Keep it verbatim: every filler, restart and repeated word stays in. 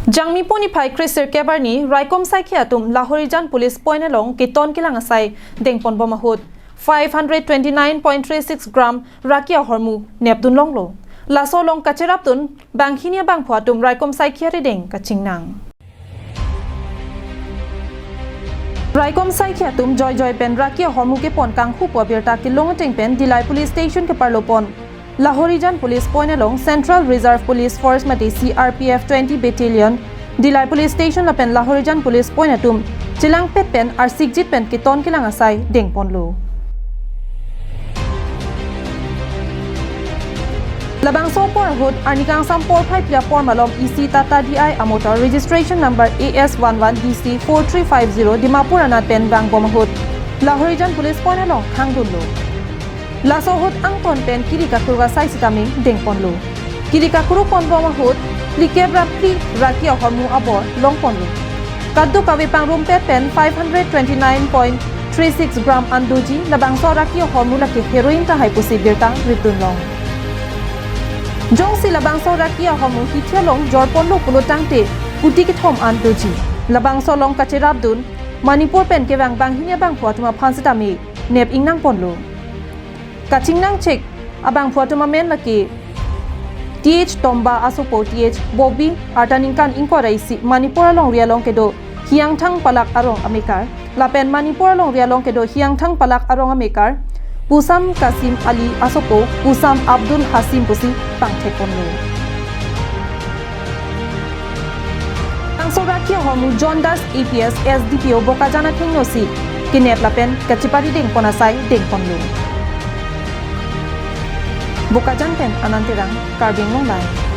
Jangmi pon niphai kre sirkep arni Raikom Saikhi atum Lahorijan Police Point along keton kelang asai dengponbom ahut five hundred twenty-nine point three six gram raki ahormu nepdun longlo. Laso along kacherapdun banghini abangphu atum Raikom Saikhi arideng kachingnang. Raikom Saikhi atum joijoi pen raki ahormu kepon kanghu pu abirta kelong ateng pen Dillai Police Station keparlopon Lahorijan Police Point along Central Reserve Police Force mate C R P F twenty Battalion, Dillai Police Station lapen Lahorijan Police Point atum chelangpet pen arsikjit pen keton kelang asai dengponlo. Labangso apor ahut arni kangsam porphai phli apor malom isi Tata D I amotor registration number A S one one D C four three five zero Dimapur anat pen vangbom ahut Lahorijan Police Point along khangdunlo. Laso ahut angton pen kiri kakruk asai sitame dengponlo. Kiri kakruk ponbom ahut phlikep ra phli raki ahormu abor longponlo. Kadokave pangrumpet pen five hundred twenty-nine point three six gram an doji, labangso raki ahormu lake heroin tahai pusi birta ritdunlong. Jongsi labangso raki ahormu hithi along jorponlo pulo tangte kuti kethom an doji. Labangso along kacherapdun Manipur pen kevang banghini abangphu atum aphan sitame nep ingnangponlo. Kachingnangchek abangphu atum amen lake T H Tomba asopo T H Bobby, arta ningkan ingkoi ra isi, Manipur alongri along kedo Hiangthang Palak arong amekar, lapen Manipur alongri along kedo Hiangthang Palak arong amekar Pusam Kasim Ali asopo Pusam Abdul Hasim pusi pangthekponlo. Bangso raki ahormu John Das A P S S D P O Bokajan athengno si kenep lapen kachepari dengpon asai dengponlo. Bokajan pen Anand Terang, Karbi Anglong Live.